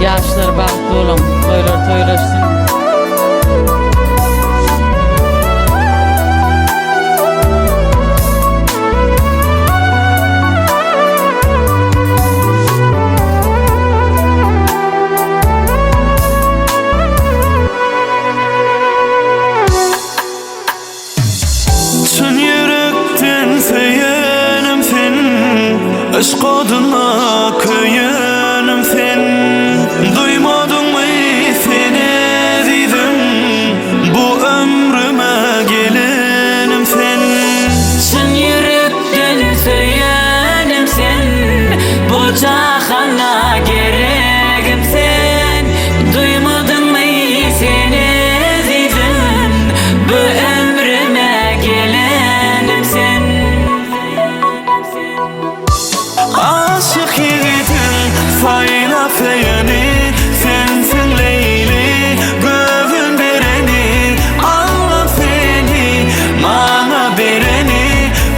Ýaşlar bagtly boluň, toýlar toýlaşsyn. Çyn ýürekden söýenim sen, Yşk oduna köýenim sen. Duýmadyňmy sen ezizim, Bu ömrüme gelenim sen. Çyn ýürekden söýenim sen, Bu jahana geregim sen. Duýmadyňmy sen ezizim, Bu ömrüme gelenim sen. Aşyk ýigidiň saýlap söýeni Sensiň Leýli, göwün bereni Allam seni maňa bereni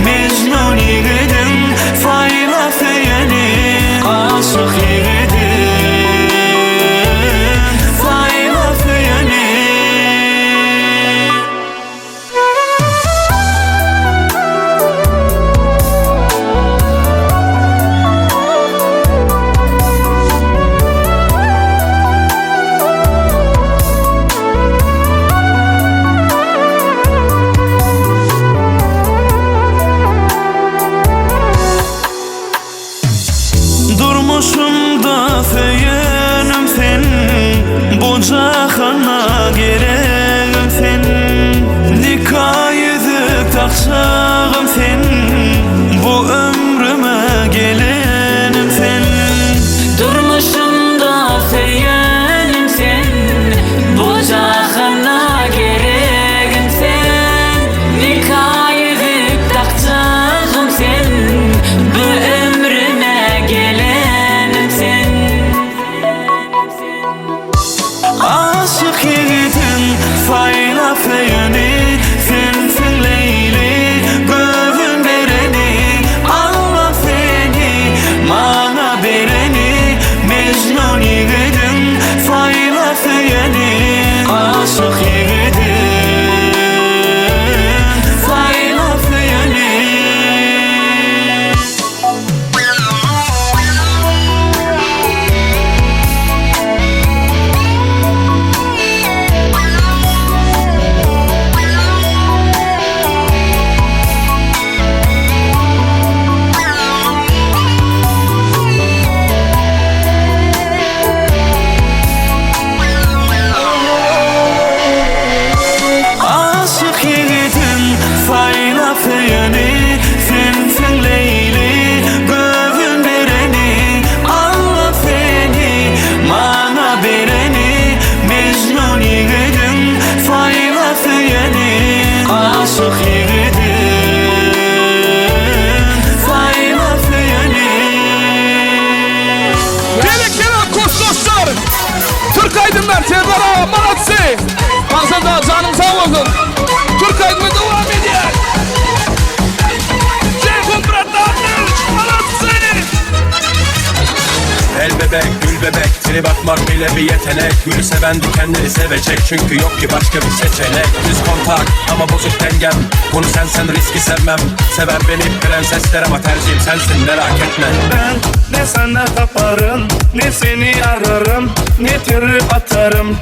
Mejnun ýigidiň saýlap söýeni Aşyk ýigidiň saýlap söýeni. Durmuşymda söýenim sen, Bu jahana geregim sen. Nika ýüzük takjagym sen, Bu ömrüme gelenim sen. Durmuşymda söýenim sen, Bu jahana geregim sen. Nika ýüzük dakjagym sen, Bu ömrüme gelenim sen. Aşyk ýigidiň saýlap söýeni Sensiň Leýli, göwün bereni Allam seni maňa bereni Mejnun ýigidiň saýlap söýeni Aşyk ýigidiň saýlap söýeni. Aşyk ýigidiň saýlap söýeni Sensiň Leýli, göwün bereni Alla seni maňa bereni Mejnun ýigidiň saýlap söýeni Aşyk ýigidiň saýlap söýeni. Berekella kosmoslar! Türk aýdymlar Serdar aga malatsy! Maksat aga janyň sag bolsun! Türk aýdymy dowam edýär! Jeýhun bratan malatsy! El bebek, gül bebek, trip atmak bile bir yetenek Gülü seven dikenleri sevecek çünkü yok ki başka bir seçenek Düz kontak ama bozuk dengem Konu sensen riski sevmem Sever beni prensesler ama tercihim sensin merak etme Ben ne sana taparım Ne seni ararım Ne trip atarım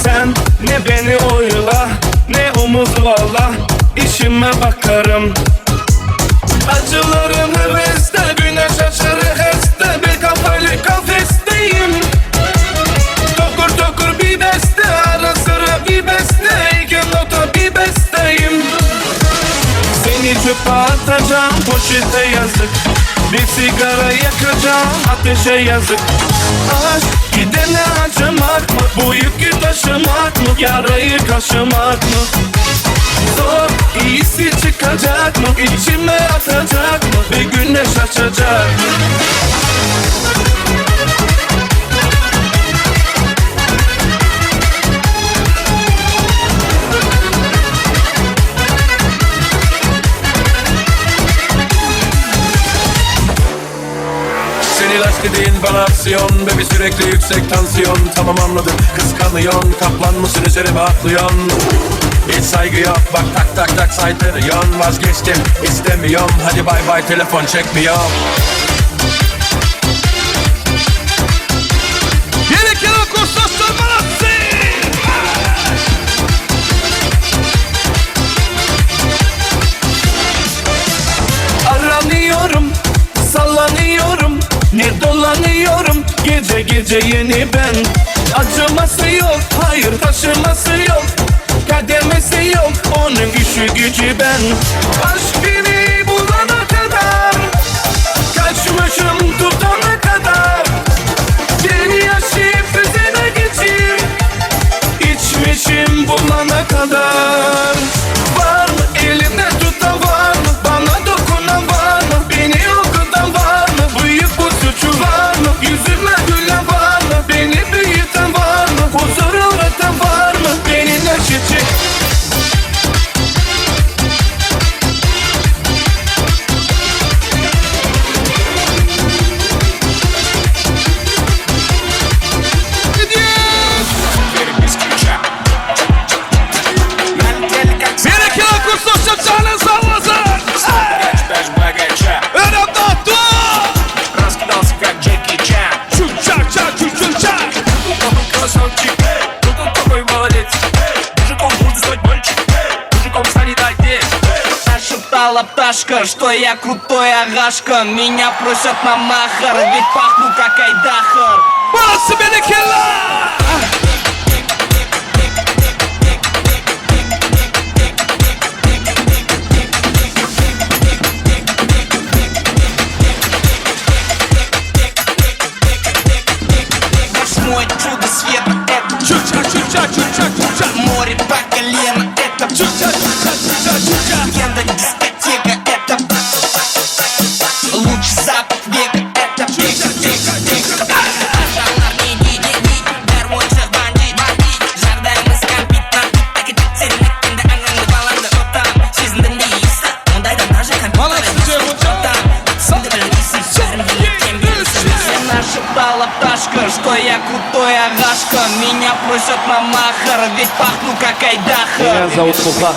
Sen ne beni oyla Ne omuz valla İşime bakarım Acılarım heveste Güneş aşırı heste Bir kafalı kafesteyim Tokur tokur bir beste Ara sıra bir beste İki nota bir besteyim Seni çöpe atacağım poşete yazık Bir sigara yakacağım ateşe yazık Aşk gidene acımak mı bu yükü taşımak. taşımak mı? Yarayı kaşımak mı? Zor iyisi çıkacak mı? İçime atacak mı? Bir güneş açacak mı? Senin aşk dediğin bana aksiyon Baby sürekli yüksek tansiyon Tamam anladım kıskanıyorsun Kaplan mısın üzerime atlıyorsun Hiç saygı yok bak tak tak tak saydırıyorsun Vazgeçtim istemiyorum Hadi bay bay telefon çekmiyorum Berekella kursdaşlar молодцы! Aranıyorum, sallanıyorum Ne dolanıyorum Gece gece yeni ben Acıması yok, hayır taşıması yok Kademesi yok, onun gücü gücü ben Aşk beni bulana kadar Kaçmışım tutana kadar Beni yaşayıp üzerine geçir İçmişim bulana kadar Var mı elimde tutan var mı? Bana dokunan var mı? Beni okutan var mı? Büyük bu suçu var mı? Yüzüme gülen var mı? Beni büyüten var mı? Huzur öğreten var mı? Beni neşe çek Berekella kursdaşlar janyň sag bolsun! Önem dağıttı! Раскидался как Джеки Чан Çük çak çak çük çük çak! Такой красавчик, ну тут такой молодец Мужиком будет стать мальчик, мужиком станет отец Нашептала пташка, что я крутой агашка Меня просят на махар, ведь пахну как айдахар Молодцы berekella! Восьмое чудо света, это Çük çak çük çak çük çak çük çak! море по колено Это Çük çak çük çak çük çak çük çak! легенда, дискотека, это лучший запах века, это века, века, века Молодцы Нашептала пташка, что я крутой агашка Меня просят на махар, ведь пахну как айдахар Меня зовут Муха.